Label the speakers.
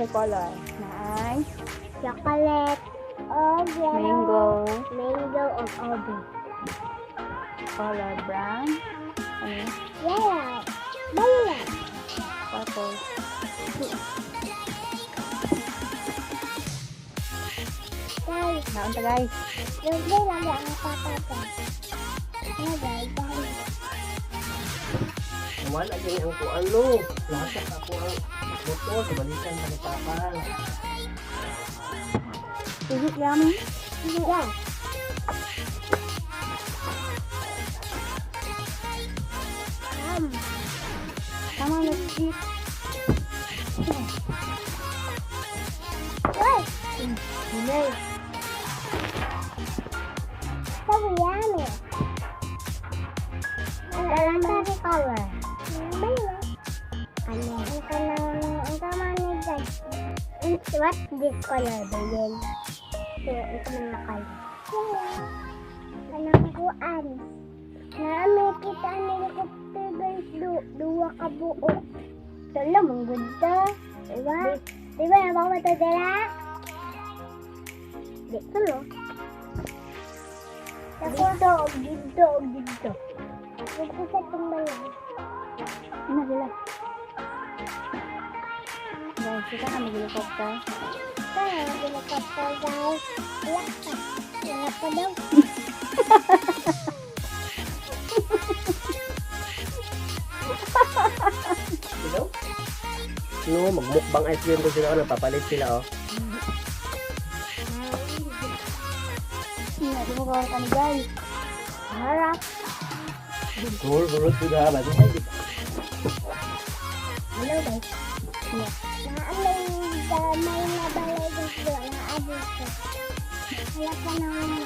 Speaker 1: Unsay color? Naay
Speaker 2: Chocolate. Og yellow.
Speaker 1: Mango.
Speaker 2: Mango og ube.
Speaker 1: Color brown. Ano?
Speaker 2: Yellow. Violet.
Speaker 1: Purple.
Speaker 2: Guys,
Speaker 1: Naon ta, guys?
Speaker 2: Yung lang ang papa ko. Ano, guys? Guys.
Speaker 3: Wala gani ang kuan no. Lasak ako ang motor sa balikan na ni Papa.
Speaker 1: Is it yummy?
Speaker 2: Yeah.
Speaker 1: Come on, let's eat.
Speaker 2: Wait.
Speaker 1: Hello.
Speaker 2: So yummy. Ang color. Violet. Ano? Ang kanang, ang tama ni guys. What this color, baby? So, ito man na color. Kanang kuan. Naami kita ang helicopter, guys. Duwa ka buok. Tulo, mong good to. Diba? Diba, nabaka ba ito dala? Di, tulo. Dito, og dito, og dito. Dito sa itong balay.
Speaker 1: Ina sila. Guys, kita na mag-helicopter.
Speaker 2: Sana helicopter, guys. Wala pa. Wala pa daw.
Speaker 3: Hello? No, magmukbang ice cream ko sila, oh, nagpapalit sila oh.
Speaker 1: Ina, di mo kawal kami, guys.
Speaker 2: Harap.
Speaker 3: Gol, gol sudah bagus ay.
Speaker 2: Hello, guys.
Speaker 1: Yeah.
Speaker 2: Naa may nabalay, guys, do. Naa dito. Wala pa naman.